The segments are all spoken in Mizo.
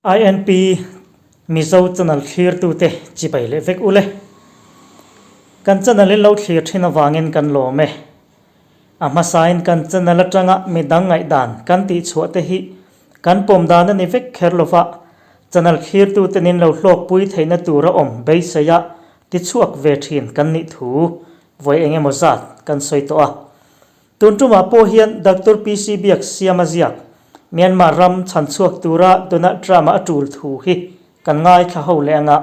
INP Mizo channel thlirtute chibai leh vek ule. Kan channel in lo thlir thin avangin kan lawm e. A hmasain kan channel atanga midang ngaihdan kan tihchhuah te hi kan pawm dan a ni vek kher lova, channel thlirtute nin lo hlawkpui theihna tura awm beiseia tichhuak ve thin kan nih thu vawi eng emaw zat kan sawi tawh a. Tun tumah pawh hian Doctor PC Biak siam a ziak, Myanmar ram chhan chhuak tura Donald Trump-a a tul thu hi kan ngaithla ho leh anga.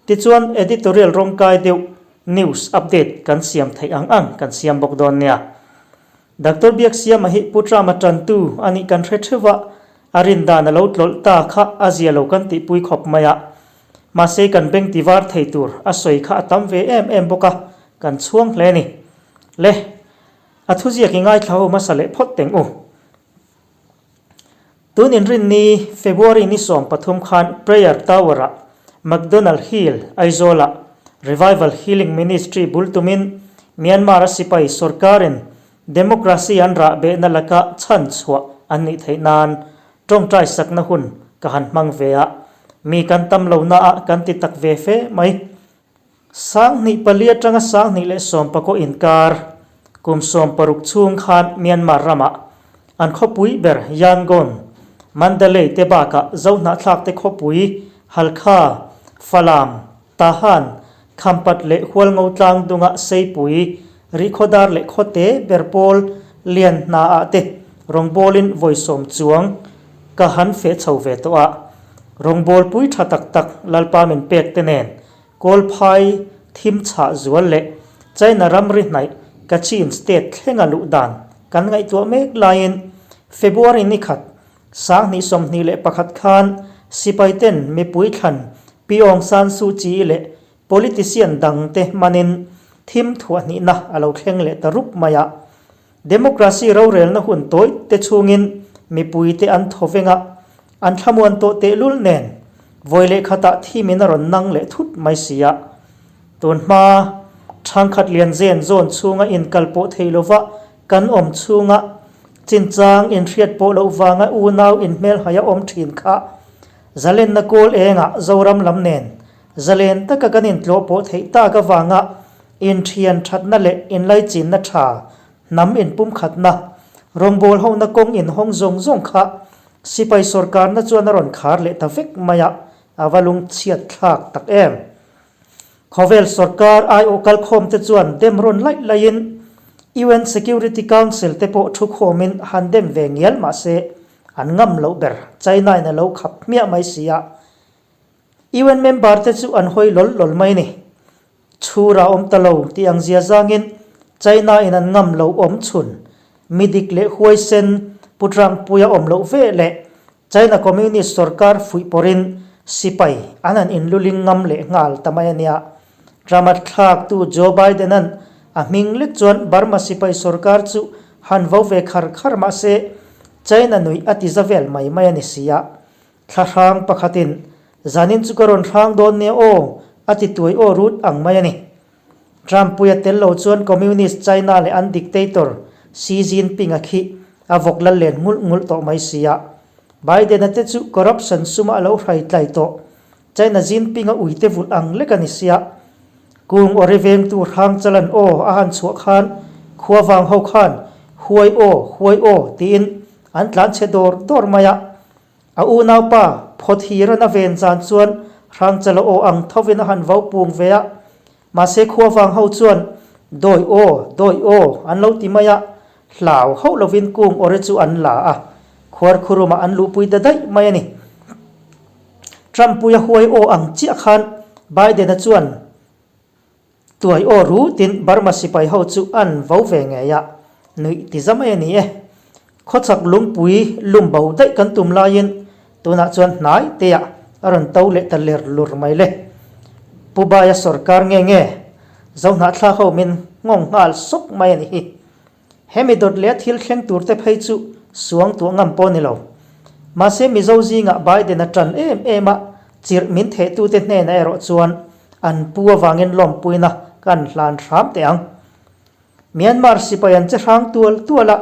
Tichuan editorial rawngkai deuh news update kan siam theih ang ang kan siam bawk dawn nia. Doctor Biak Siama hi Pu Trump-a tantu a nih kan hre theuh a, a rin dan a lo tlawlh ta kha a zia lo kan tihpui khawp mai a. Mahse kan beng tivar thei tur a sawi kha a tam ve em em bawk a, kan chhuang hle a ni. Le, a thuziak i ngaithla ho hmasa leh phawt teng u. Tun inrinni February ni 13 khan Prayer Tower-ah McDonald Hill, Aizawl-ah Revival Healing Ministry bul tumin Myanmar-a sipai sorkarin democracy an rah behna laka chhan chhuah an nih theih nan tawngtai sakna hun ka han hmang ve a, mi kan tam lohnaah kan ti tak ve fe mai. 2004 atanga 2019 inkar kum 60 chhung khan Myanmar ramah an khawpui ber Yangon, Mandalay te bakah Zohnahthlak te khawpui Halkha, Falam, Tahan, Khampat leh Hualngo tlang dunga Seipui, Rihkhawdar leh khawte ber pawl lian hnaah te rawngbawlin vawi sawm chuang ka han feh chho ve tawh a. Rawngbawlpui tha tak tak Lalpa min pek te nen Kawlphai thim chhah zual leh China ramri hnaih Kachin state thlenga luh dan kan ngaihtuah mek laiin February ni khat 2021 khan sipaiten mipui thlan Pi Aung San Suu Kyi leh politician dangte hmanin thim thuahhnihna a lo thleng leh ta rup mai a. Democracy rorelna hun tawi te chhungin mipuite an thaw veng a, an thlamuan tawh tehlul nen vawi leh khatah thimin a rawn nang leh thut mai si a. Tun hma thangkhat lian zen zawn chhunga inkal pawh thei lova kan awm chhunga chinchang inhriat pawh loh vanga unau inhmelhaia awm thin kha zalenna kawl engah Zoram lam nen zalen taka kan intlawh pawh theih tak avanga Inthian thatna leh inlaichinna tha, hnam inpumkhatna, rawngbâwl hona kawng inhawng zawng zawng kha sipai sawrkarna chuan a rawn khar leh ta vek mai a, a va lungchhiat thlak tak em. Khawvel sawrkar aiawh kalkhawmte chuan dem rawn laih laihin UN Security Council te pawh thukhawmin han dem ve ngial mah se an ngam loh ber China-in a lo khap hmiah mai si a, UN member te chu an hawi lawl lawl mai ni. Chhur a awm ta lo tih ang zia zangin China in an ngam lo awm chhun mi dik leh huaisen Pu Trump puia awm loh ve leh China Communist sorkar fuih pawrin sipai an han inluling ngam leh nghal ta mai a nia. Trump a thlaktu Joe Biden an a hming lek chuan Burma sipai sorkar chu han vo ve khar khar mah se China nuih a ti za vel mai mai a ni si a. Thlahrang pakhatin, Zanin chu ka rawn hrang dawn nia aw, a ti tuai aw rut ang mai a ni. Trump puia tel lo chuan Communist China leh an dictator Xi Jinping-a khi a vawk lal len ngulh ngulh tawh mai si a. Biden-a te chu corruption suma a lo hrai tlai tawh China Jinping-a uite vulh ang lek a ni sia. Kung awri vengtu hrang chalan aw a han chhuah khan khua vang ho khan huai aw, huai aw tiin an tlan chhe dawr dawr mai a. A unaupa Phawthiran a ven zan chuan Hrangchala aw ang thovin a han vo pung ve a, mahse khua vang ho chuan Dawi aw, dawi aw an lo ti mai a, hlau hauh lovin kung awre chu an la a, khuarkhurumah an luhpui ta daih mai a ni. Trump-puia huai aw ang chiah khan Biden-a chuan Tuai aw ru tin Burma sipai ho chu an vo ve ngei a, nuih ti za mai a ni e. Khawchhak lungpui lum bo daih kan tum laiin tunah chuan hnai teah a rawn to leh ta ler lur mai le. Pu Baia sawrkar nge nge Zohnahthlak ho min nghawng nghal sawk mai a ni hi. Hemi dawt leh a thil thleng tur te phei chu suang tuah ngam pawh a ni lo. Mahse Mizo zingah Biden a tan em em a, chirh min thehtute hnenah erawh chuan an pu avangin lawmpuina kan hlan hram teh ang. Myanmar sipai an che hrang tual tual a,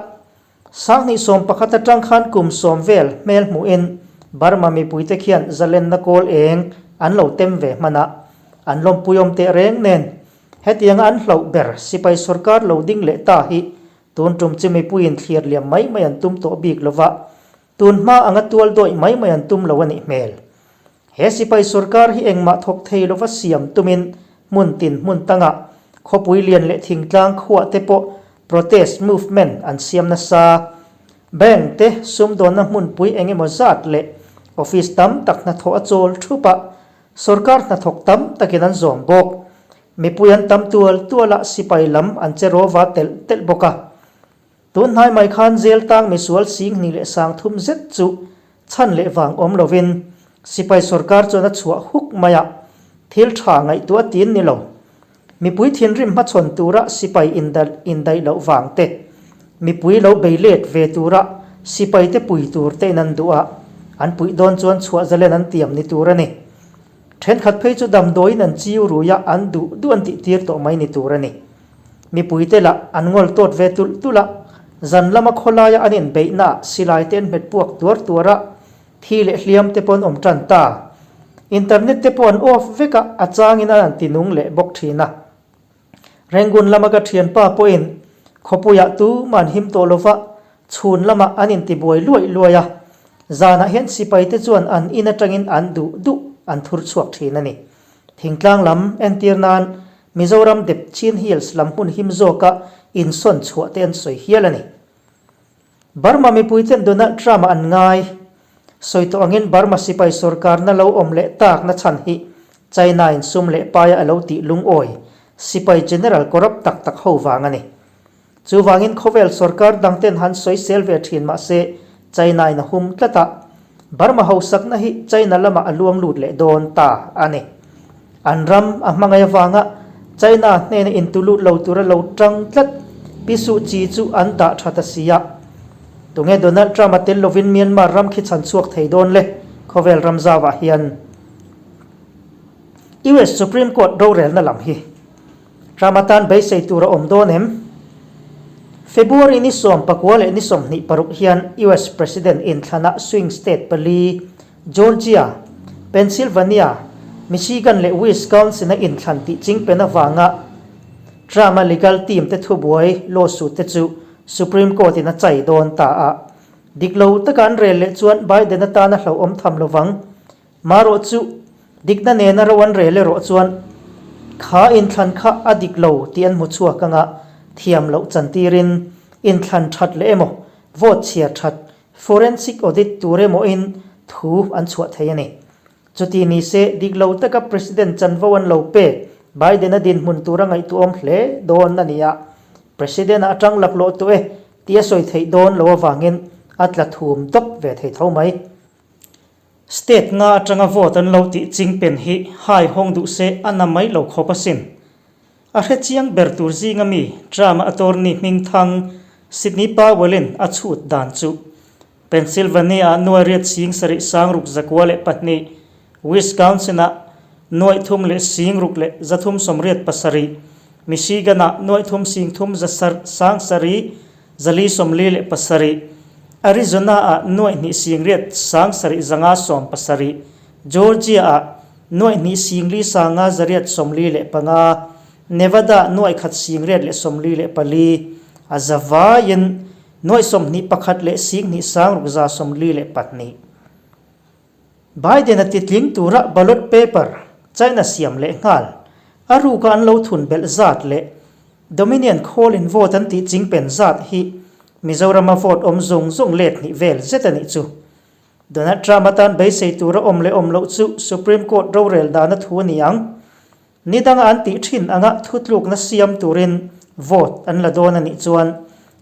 2011 atang khan kum sawm vel hmel hmuhin Burma mipuite khian zalenna kawl eng an lo tem ve hman a, an lawmpuiawm teh reng nen. Hetianga an hlauh ber sipai sorkar lo ding leh ta hi tun tum chu mipuiin thlir liam mai mai an tum tawh bik lova, tun hma anga tual dawih mai mai an tum lo a nih hmel. He sipai sorkar hi engmah thawk thei lova siam tumin hmun tin hmun tangah khawpui lian leh thingtlang khuah te pawh protest movement an siam nasa. Bank te sumdawnna hmunpui eng emaw zat leh office tam tak hnathawh a chawl thup a, sorkar hnathawk tam takin an zawm bawk. Mipui an tam tual tual a, sipai lam an che rawva telh telh bawk a. Tun hnai mai khan jail tang misual 2000 3000 zet chu chhan leh vang awm lovin sipai sorkar chuan a chhuah huk mai a, thil tha ngaihtuah tin ni lo. Mipui thinrim hmachhawn tura sipai indaih loh vang te, mipui lo bei let ve tura sipai te pui tur tein an duh a, an puih dawn chuan chhuah zalen an tiam ni tur a ni. Thenkhat phei chu damdawiin an chiu rui a, an duh duh an tihtir tawh mai ni tur a ni. Mipuite lah an ngawl tawt ve tulh tulh a, zan lama khawlaia an inbeihnaah silai te an hmet puak tuar tuar a, thi leh hliam te pawh an awm tan ta. Internet te pawh an off vek a, a changin an an tinung leh bawk thin a. Rangoon lama ka thianpa pawhin khawpuiah tumah an him tawh lova, chhun lamah an intibuai luaih luaih a, zanah hian sipaite chuan an in atangin an duh duh an thur chhuak thin a ni. Thingtlang lam entir nan Mizoram dep Chin Hills lam hmun him zawka insawn chhuah te an sawi hial a ni. Burma mipuiten Donald Trump-a an ngai. Sawi tawh angin Burma sipai sorkarna lo awm leh takna chhan hi China-in sum leh paia a lo tih lungawi sipai general corrupt tak tak ho vang a ni. Chuvangin khawvel sorkar dangten han sawisel ve thin mahse China-in a hum tlat a, Burma hausakna hi China lamah a luang lut leh dawn ta a ni. An ram a hmangaih avanga China hnena intu lut lo tura lo tang tlat Pi Suu Kyi chu an dah tha ta si a. Tunge Donald Trump-a tel lovin Myanmar ram khi chhan chhuak thei dawn le khawvel ram zauah hian US Supreme Court rorelna lam hi Ram atan beisei tur a awm dawn em? February ni 19 leh ni 26 hian US President inthlanah swing state pali, Georgia, Pennsylvania, Michigan leh Wisconsin-a inthlan tih chingpen avanga Trump-a legal team te thubuai lawsuit te chu Supreme Court-in a chai dawn ta a. Dik lo taka an rel leh chuan Biden atan a hlauhawm tham lovang. Marawh chu, dikna nena ro an rel erawh chuan kha inthlan kha a dik lo tih an hmu chhuak anga thiam loh chantirin inthlan that leh emaw, vote chhiar that, forensic audit tur emawin thu an chhuah thei a ni. Chuti ni se, dik lo taka President chanvo an lo pek Biden-a dinhmun tura ngaihtuahawm hle dawn a ni a, President-ah atang laklawh tawh e tih a sawi theih dawn lo avangin a tla thum dawp ve thei tho mai. State nga atanga vote an lo tih chingpen hi hai hawng duh se a na mai lo khawp asin. A hre chiang ber tur zinga mi Trump-a attorney hmingthang Sidney Powell-in a chhut dan chu Pennsylvania-ah nuairiat 7662, Wisconsin-ah 3637, Michigan-ah 33 307, 447, Arizona-ah 27,770, Georgia-ah 25,585, Nevada-ah 1,144, a zavaiin 21,642. Biden-a titling tura ballot paper China siam leh nghal, a ruka an lo thun belh zat leh Dominion khawl-in vote an tih chingpen zat hi Mizorama vote awm zawng zawng let hnih vel zet a nih chu. Donald Trump atan beisei tura awm leh awm loh chu Supreme Court rorel dana thu a ni ang. Ni danga an tih thin anga thutlukna siam turin vote an la dawn a nih chuan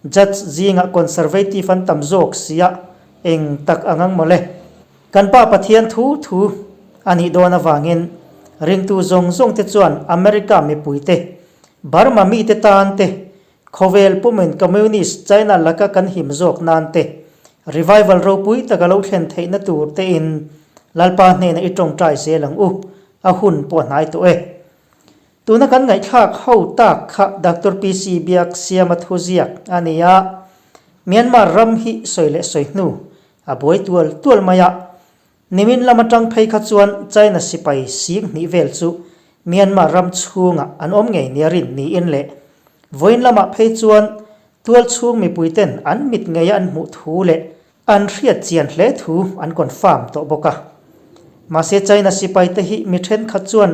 judge zingah conservative an tam zawk sia eng tak ang ang mawle. Kan Pa Pathian thu thu a nih dawn avangin ringtu zawng zawng te chuan America mipuite, Burma mite tan te, khawvel pumin Communist China laka kan him zawk nan te, revival ropui taka lo thlen theihna tur tein Lalpa hnenah i tawngtai zel ang u, a hun pawh a hnai tawh e. Tuna kan ngaihthlak ho tak kha Doctor PC Biak Siama thuziak a ni a, Myanmar ram hi sawi leh sawi hnu a buai tual tual mai a. Nimin lam atang phei kha chuan China sipai sing hnih vel chu Myanmar ram chhungah an awm ngei nia rin niin leh vawiin lamah phei chuan tual chhung mipuiten an mit ngeia an hmuh thu leh an hriat chian hle thu an confirm tawh bawk a. Mahse China sipaite hi mi thenkhat chuan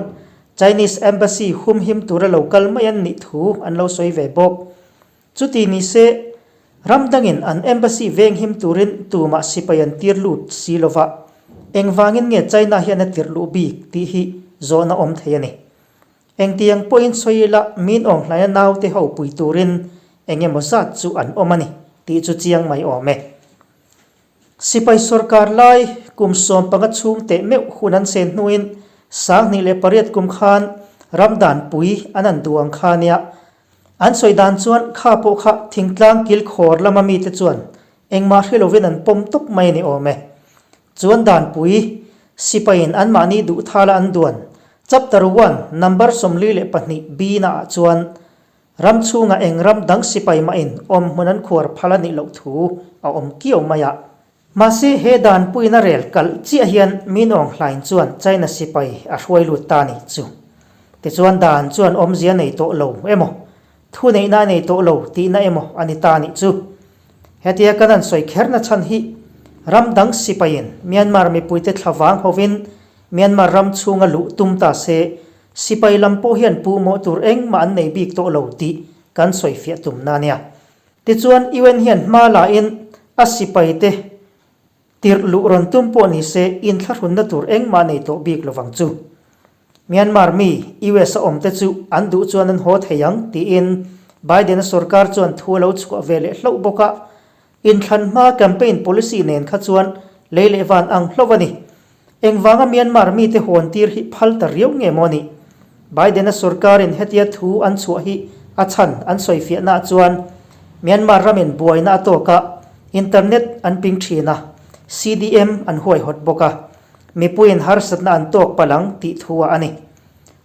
Chinese Embassy humhim tura lo kal mai an nih thu an lo sawi ve bawk. Chuti ni se, ram dangin an embassy venghim turin tumah sipai an tir lut si lova, engvangin nge China hian a tirh luh bik tih hi zawhna awm thei a ni. Engtiang pawhin sawi ila min awng hlaia naute ho pui turin eng emaw zat chu an awm a ni tih chu chiang mai awm e. Sipai sorkar lai kum 15 chhung teh meuh hun an sen hnuin 2008 kum khan ram danpui an an duh ang kha nia An sawi dan chuan kha pawh kha thingtlang kilkhawr lama mite chuan engmah hre lovin an pawm tawp mai a ni awm e. Chuan danpui sipaiin anmahni duh thala an duan Chapter one number 42 B naah chuan ram chhunga eng ram dang sipai mahin awm hmun an khuar phal a nih loh thu a awm kiau mai a. Mahse he danpuina rel kalh chiah hian Min Aung Hlaing chuan China sipai a hruai lut ta ni chu. Tichuan dan chuan awmzia nei tawh lo emaw, thu neihna a nei tawh lo tihna emaw a ni ta nih chu. Hetia kan han sawi kherna chhan hi ram dang sipaiin Myanmar mipuite thlavang hovin Myanmar ram chhunga luh tum ta se sipai lam pawh hian puhmawh tur engmah an nei bik tawh lo tih kan sawifiah tumna a nia. Tichuan UN hian hma la in a sipai te tirh luh rawn tum pawh ni se inthlahrunna tur engmah nei tawh bik lovang chu. Myanmar mi US a awm te chu an duh chuan an haw thei ang tiin Biden-a sorkar chuan thu a lo chhuah ve leh hlauh bawk a. Inthlan hma campaign policy nen kha chuan lei leh van ang hlauh a ni. Engvanga Myanmar mite hawn tir hi phal ta riau nge maw ni? Biden-a sorkarin hetia thu an chhuah hi a chhan an sawifiahnaah chuan Myanmar ramin buaina a tawk a, internet an ping thin a, CDM an huaihawt bawk a, mipuiin harsatna an tawk palh ang tih thu ah a ni.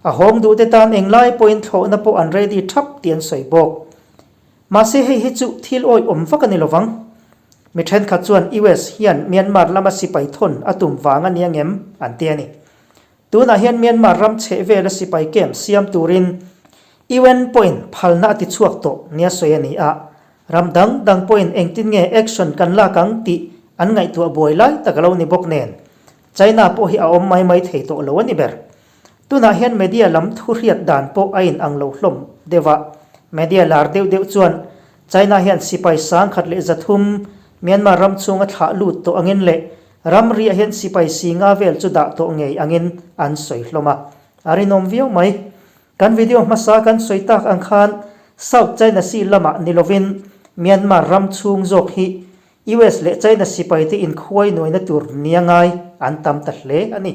A hawng duhte tan englai pawhin thlawhna pawh an ready thap tih an sawi bawk. Mahse hei hi chu thil awih awm vak a ni lovang. Mi thenkhat chuan US hian Myanmar lama sipai thawn a tum vang a ni angem an ti a ni. Tunah hian Myanmar ram chheh vela sipai camp siam turin UN pawhin phalna a ti chhuak tawh nia sawi a ni a, ram dang dang pawhin engtin nge action kan lak ang tih an ngaihtuah buai lai tak a lo ni bawk nen China pawh hi a awm mai mai thei tawh lo a ni ber. Tunah hian media lam thu hriat dan pawh a in ang lo hlawm deuh a, media lar deuh deuh chuan China hian sipai 1300 Myanmar ram chhunga thlah lut tawh angin leh ramriah hian sipai singa vel chu dah tawh ngei angin an sawi hlawm a, a rinawm viau mai. Kan video hmasa kan sawi tak ang khan South China Sea lamah ni lovin Myanmar ram chhung zawk hi US leh China sipaite inkhuai nuaina tur nia ngai an tam ta hle a ni.